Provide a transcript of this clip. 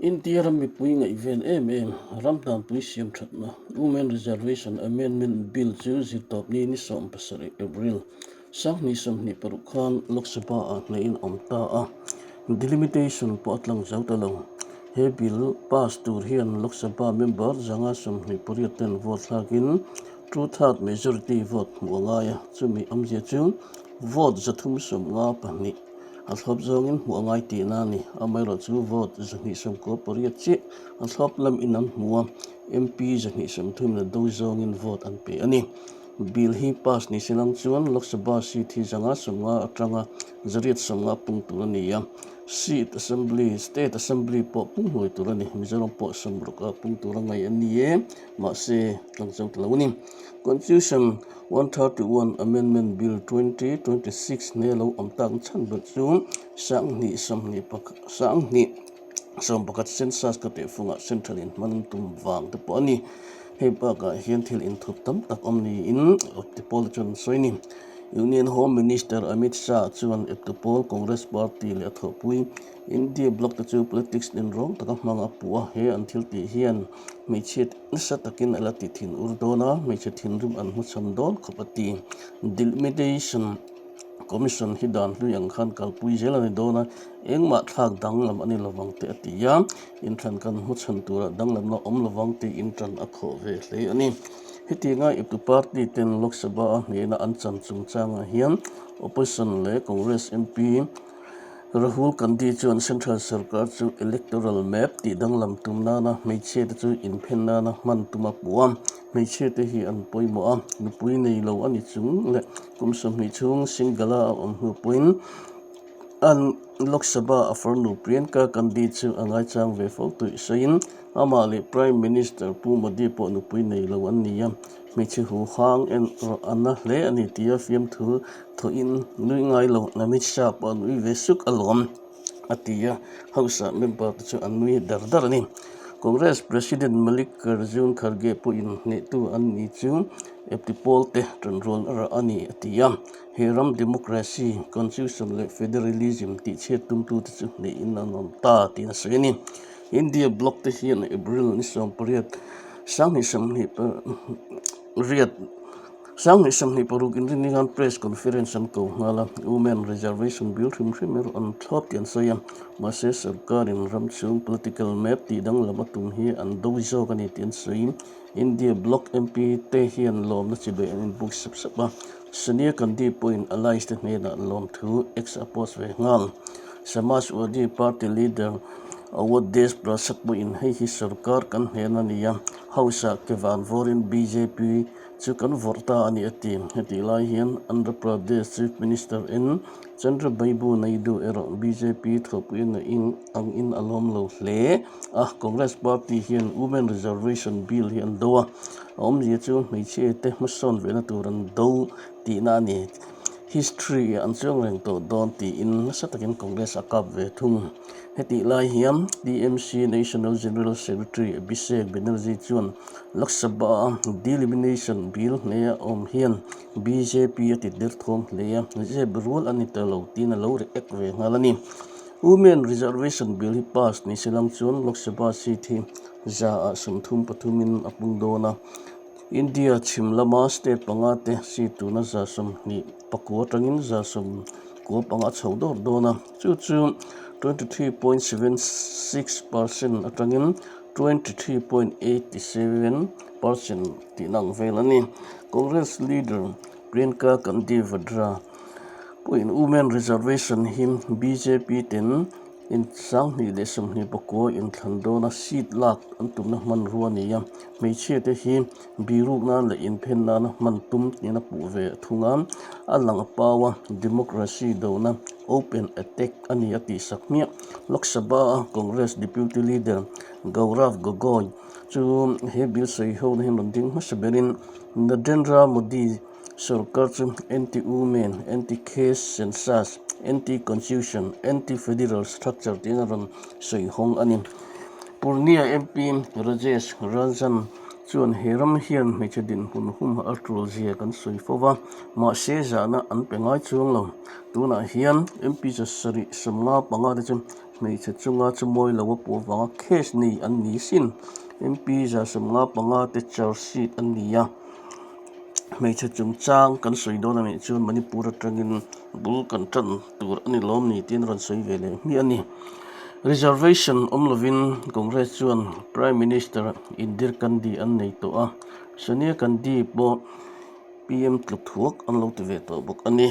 India ram mipui ngaihven em em ram hnanpui siam thatna Women Reservation Amendment Bill chu zirtawpni ni 17 April 2026 khan Lok Sabha ah hnehin a awm ta a, delimitation pawh a tlang zo ta lo. He bill pass tur hian Lok Sabha member 128 ten vote thlakin two-third majority vote hmuh a ngai a, chumi awmzia chu vote 352 a thlawp zawngin hmuh a ngai tihna a ni. Amaherawhchu vote 298 chiah a thlawp lamin an hmu a, MP 230 la do zawngin vote an pe a ni. Bill hi pass ni se lang chuan Lok Sabha seat hi 150 atanga 150 pung tur a ni a, seat assembly, state assembly pawh pung hnuai tur a ni. Mizoram pawh 60 a pung tur a ngaih a ni e, mahse tlangzo ta lo a ni. Constitution 131 Amendment Bill 2026 hne lo awm tak chhan ber chu 2021 census ka tehfungah central in hman tum vang te pawh a ni. Hei bakah hian thil inthup tam tak awm niin Eptupawl te chuan an sawi a ni. Union Home Minister Amit Shah chuan Eptupawl Congress Party leh a thawhpui India Bloc te chu politics ninrawng taka hmang a puh a, he an thil tih hian hmeichhia nasa takin a la ti thin ur dawn a, hmeichhe thinrim an hmuchham dawn khawp a ti. Delimitation Commission hi dan hlui ang khan kalpui zel a ni dawn a, engmah thlak danglam a ni lovang tih a ti a, inthlan kan hmuchhan turah danglamna awm lovang tiin tan a khawh ve hle a ni. Hetianga iptu party ten Lok Sabha a hnehna an chan chungchangah hian Opposition leh Congress MP Rahul Gandhi chuan Central Sarkar chu electoral map tih danglam tum nana hmeichhia te chu inphen nana hman tum a puh a, hmeichhia te hi an pawimawh a, nupui nei lo a ni chung leh kum 20 chhung single a a awm hnu pawhin an Lok Sabha a farnu Priyanka Gandhi chu a ngaichang ve fo tih sawiin amah leh Prime Minister Pu Modi pawh nupui nei lo an ni a, hmeichhe huhang en erawh a na hle a ni tia fiamthu Thawhin nui ngai lo Amit Shah pawh a nui ve suk alawm a ti a, House ah member te chu an nui dar dar a ni. Congress President Mallikarjun Kharge pawhin hnehtu an ni chu epti pawl te tanrual a rah a ni a ti a, he ram democracy, constitution leh federalism tihchhiat tumtute chu hnehin an awm ta tiin a sawi a ni. India bloc te hian April ni 18 2028 26 inrinni khan press conference an ko nghal a, Women Reservation Bill hrim hrim erawh an thlawp tih an sawi a, mahse sarkarin ram chhung political map tih danglam a tum hi an do zawk a ni tih an sawi. India Bloc MP te hian lawmna chibai an inbuk sap sap a, Sonia Gandhi pawhin allies te hnenah lawmthu X a post ve nghal. Samajwadi Party leader Awadhesh Prasad pawhin hei hi sarkar kan hnen a ni a, House-ah ke van vawrin bjp Chu kan vawrh ta a ni a ti. Hetih lai hian Andhra Pradesh Chief Minister N. Chandrababu Naidu erawh bjp thawhpuina in ang in a lawm lo hle a. Congress party hian Women Reservation Bill hi an do a, a awmzia chu hmeichhia te hmasawn vehna tur an do tihna a ni. History ah an chuang reng tawh dawn tiin nasa takin Congress a kap ve thung. Hetih lai hian TMC National General Secretary Abhishek Banerjee chuan Lok Sabha-a Delimitation Bill hneia awm hian bjp a ti derthawm hle a, zep rual a ni ta lo tiin a lo react ve nghal a ni. Women Reservation Bill hi pass ni se lang chuan Lok Sabha seat hi 133 in a pung dawn a, India chhim lama state panga te seat tuna 29 atangin 95 a chho dawr dawn a, chu chu 23.76% atangin 23.87% tihna ang vel a ni. Congress leader Priyanka Gandhi Vadra pawhin women reservation hi bjp ten In 2029 inthlan dawna seat lak an tumna hmanrua a ni a, hmeichhia te hi biruk nan leh inphen nana hman tum tiin a puh ve thung a, a lang a pau a, democracy dona open attack a ni a tih sak hmiah. Lok Sabha a Congress Deputy Leader Gaurav Gogoi chu he bill sawi ho na hian rawn ding hmasa berin Narendra Modi Sorkar chu anti-women, anti-caste census, anti-constitution, anti-federal structure tiin a rawn sawi hawng a ni. Purnia MP Rajesh Ranjan chuan he ram hian hmeichhe dinhmun hum a tul zia kan sawi fo va, mahse zahna an pe ngai chuang lo. Tunah hian MP 755 te chu. Hmeichhe chunga chu mawi lo a puh avanga case nei an ni sin. MP 155 te charge sheet an ni a. Hmeichhe chungchang kan sawi dawn a nih chuan Manipur atangin bul kan tan tur a ni lawm ni tiin rawn sawi ve leh hmiah a ni. Reservation awm lovin Congress chuan Prime Minister Indira Gandhi an nei tawh a, Sonia Gandhi pawh PM tluk thuak an lo ti ve tawh bawk a ni.